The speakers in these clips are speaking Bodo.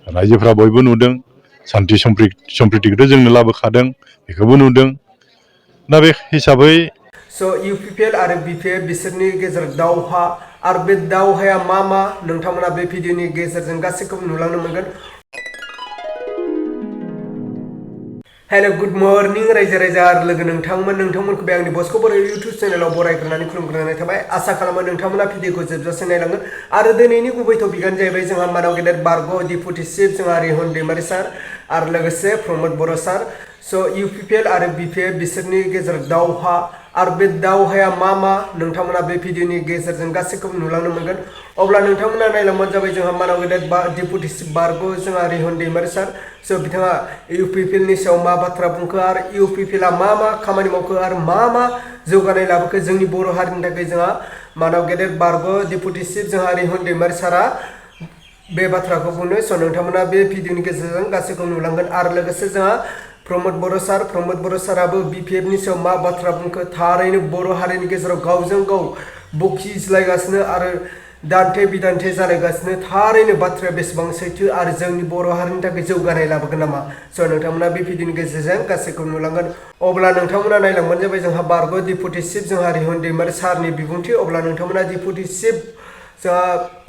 रायजोफ्रा बयबो नुदों शान्ति सम्प्रितिखौथ' जोंनो लाबोखादों बेखौबो नुदों दा बे हिसाबै UPPL आरो BPF बिसोरनि गेजेराव दावहा आरो बे दावहाया मा नोंथांमोना बे भिडिअनि गेजेरजों गासैखौबो नुलांनो मोनगोन। हेलो गुड मर्निं रायजो राजा आरो लोगो नोंथांमोनखौ बे आंनि बस्क' बर' इउटुब चेनेलाव बरायग्रोनानै खुलुमग्रोनाय थाबाय। आसा खालामो नोंथांमोना भिडिअखौ जोबजासे नायलांगोन आरो दिनैनि गुबै टपिकआनो जाहैबाय जोंहा मानाव गेदेर बारग' डिपुटि चिफ जोंहा रिहन दैमारि सार आरो लोगोसे प्रमद बर' सार। UPPL आरो BPF बिसोरनि गेजेराव दावहा आरो बे दावहाया मा नोंथांमोना बे भिडिअनि गेजेरजों गासैखौबो नुलांनो मोनगोन। अब्ला नोंथांमोना नायलांबानो जाबाय जोंहा मानाव गेदेर डिपुटि चिफ बारग' जोंहा रिहन दैमारि सार। बिथाङा UPPL नि सायाव मा बाथ्रा बुंखो आरो UPPL आ मा खामानि मावखो आरो मा जौगानाय लाबोखो जोंनि बर' हारिनि थाखाय जोंहा मानाव गेदेर बारग' डिपुटि चिफ जोंहा रिहन दैमारि सारा बे बाथ्राखौ बुंनो। नोंथांमोना बे भिडिअनि गेजेरजों गासैखौ नुलांगोन आरो लोगोसे जोंहा प्रमद बर' साराबो BPF नि सायाव मा बाथ्रा बुंखो थारैनो बर' हारिनि गेजेराव गावजों गाव बखिज्लायगासिनो आरो दान्थे बिदान्थे जालायगासिनो थारैनो बाथ्राया बेसेबां सैथो आरो जोंनि बर' हारिनि थाखाय जौगानाय लाबोगोन नामा। नोंथांमोना बे भिडिअनि गेजेरजों गासैखौ नुलांगोन। अब्ला नोंथांमोना नायलांबानो जाबाय जोंहा बारग' डिपुटि चिफ जोंहा रिहन दैमारि सारनि बिबुंथि। अब्ला नोंथांमोना डिपुटि चिफ जोंहा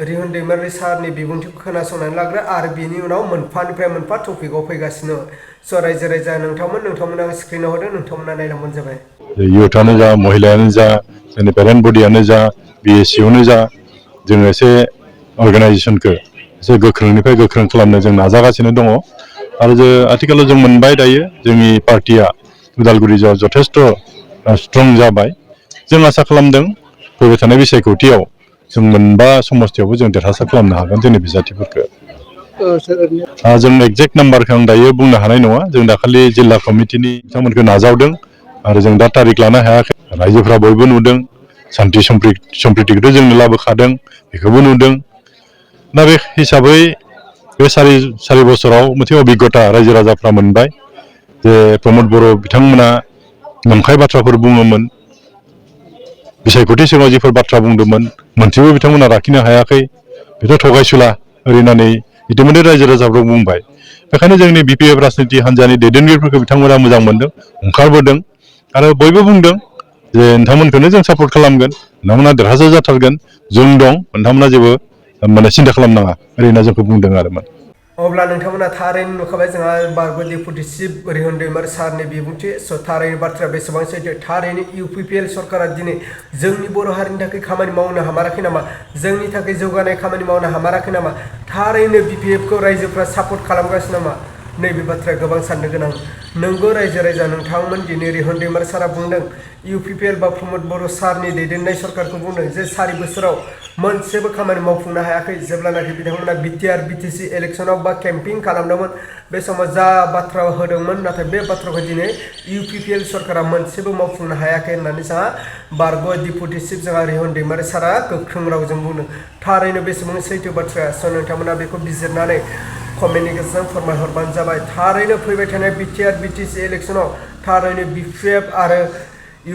रिहन दैमारि सारनि बिबुंथिखौ खोनासंनानै लाग्रो आरो बिनि उनाव मोनफानिफ्राय मोनफा टपिकआव फैगासिनो। रायजो राजा नोंथांमोना आं स्क्रिनाव होदों नोंथांमोना नायलांबानो जाबाय। इउथआनो जा महिलायानो जा जोंनि पेरेन्ट बडियानो जा BSCआवनो जा जोङो एसे अर्गानाइजेसनखौ एसे गोख्रोंनिफ्राय गोख्रों खालामनो जों नाजागासिनो दङ आरो आथिखालाव जों मोनबाय दायो जोंनि पार्टिया उदालगुरियाव जथेस्थ' स्ट्रं जाबाय। जों आसा खालामदों फैबाय थानाय बिसायख'थियाव जों मोनबा समस्थियावबो जों देरहासार खालामनो हागोन जोंनि बिजाथिफोरखौ। जों एक्जेक्ट नाम्बारखौ आं दायो बुंनो हानाय नङा। जों दाखालि जिल्ला कमिटिनि बिथांमोनखौ नाजावदों आरो जों दा तारिख लानो हायाखै। रायजोफ्रा बयबो नुदों शान्ति सम्प्रितिखौथ' जोंनो लाबोखादों बेखौबो नुदों। दा बे हिसाबै बे सारि बोसोराव मोनसे अभिज्ञता रायजो राजाफ्रा मोनबाय जे प्रमद बर' बिथांमोना नंखाय बाथ्राफोर बुङोमोन, बिसायख'थि सिङाव जिफोर बाथ्रा बुंदोंमोन मोनसेबो बिथांमोना लाखिनो हायाखै, बेथ' थगायसुला ओरैनानै इतिमध्य रायजो राजाफ्रा बुंबाय। बेखायनो जोंनि BPF राजनिति हान्जानि दैदेनगिरिफोरखौ बिथांमोना मोजां मोनदों, ओंखारबोदों आरो बयबो बुंदों जे नोंथांमोनखौनो जों सापर्ट खालामगोन, नोंथांमोना देरहासार जाथारगोन, जों दं, नोंथांमोना जेबो सिन्था खालामनाङा ओरैनो जोंखौ बुंदों आरोमोन। अब्ला नोंथांमोना थारैनो नुखाबाय जोंहा बारग' डिपुटि चिफ रिहन दैमारि सारनि बिबुंथि। थारैनो बाथ्राया बेसेबां सैथो। थारैनो UPPL सरकारा दिनै जोंनि बर' हारिनि थाखाय खामानि मावनो हामाराखै नामा, जोंनि थाखाय जौगानाय खामानि मावनो हामाराखै नामा, थारैनो BPF खौ रायजोफ्रा सापर्ट खालामगासिनो नामा, नैबे बाथ्राया गोबां साननो गोनां। नोंगौ रायजो राजा नोंथांमोन दिनै रिहन दैमारि सारा बुंदों UPPL बा प्रमद बर' सारनि दैदेननाय सरकारखौ बुंदों जे 4 बोसोराव मोनसेबो खामानि मावफुंनो हायाखै। जेब्लानाखि बिथांमोना BTR BTC इलेक्सनाव बा केम्पिं खालामदोंमोन बे समाव जा बाथ्रा होदोंमोन नाथाय बे बाथ्राखौ दिनै UPPL सरकारा मोनसेबो मावफुंनो हायाखै होननानै जोंहा बारग' डिपुटि चिफ जोंहा रिहन दैमारि सारा गोख्रों रावजों बुंदों। थारैनो बेसेबां सैथो बाथ्राया। नोंथांमोना बेखौ बिजिरनानै कमेन्टनि गेजेरजों फोरमायहरबानो जाबाय। थारैनो फैबाय थानाय BTR BTC इलेक्सनाव थारैनो BPF आरो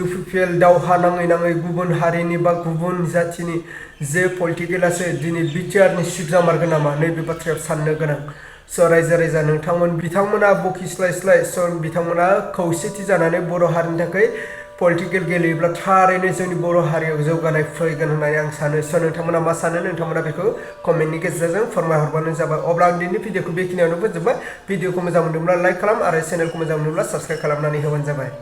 UPPL दावहा नाङै गुबुन हारिनि बा गुबुन जाथिनि जे पलिटिकेलासो दिनै BTR नि चिफ जामारगोन नामा, नैबे बाथ्राया साननो गोनां। रायजो राजा बिथांमोना बखिस्लाय बिथांमोना खौसेथि जानानै बर' हारिनि थाखाय पलिटिकेल गेलेयोब्ला थारैनो जोंनि बर' हारियाव जौगानाय फैगोन होननानै आं सानो। नोंथांमोना मा सानो नोंथांमोना बेखौ कमेन्टनि गेजेरजों फोरमायहरबानो जाबाय। अब्ला आं दिनैनि भिडिअखौ बेखिनियावनो फोजोबबाय। भिडिअखौ मोजां मोनदोंब्ला लाइक खालाम आरो चेनेलखौ मोजां मोनोब्ला साबस्क्राइब खालामनानै होबानो जाबाय।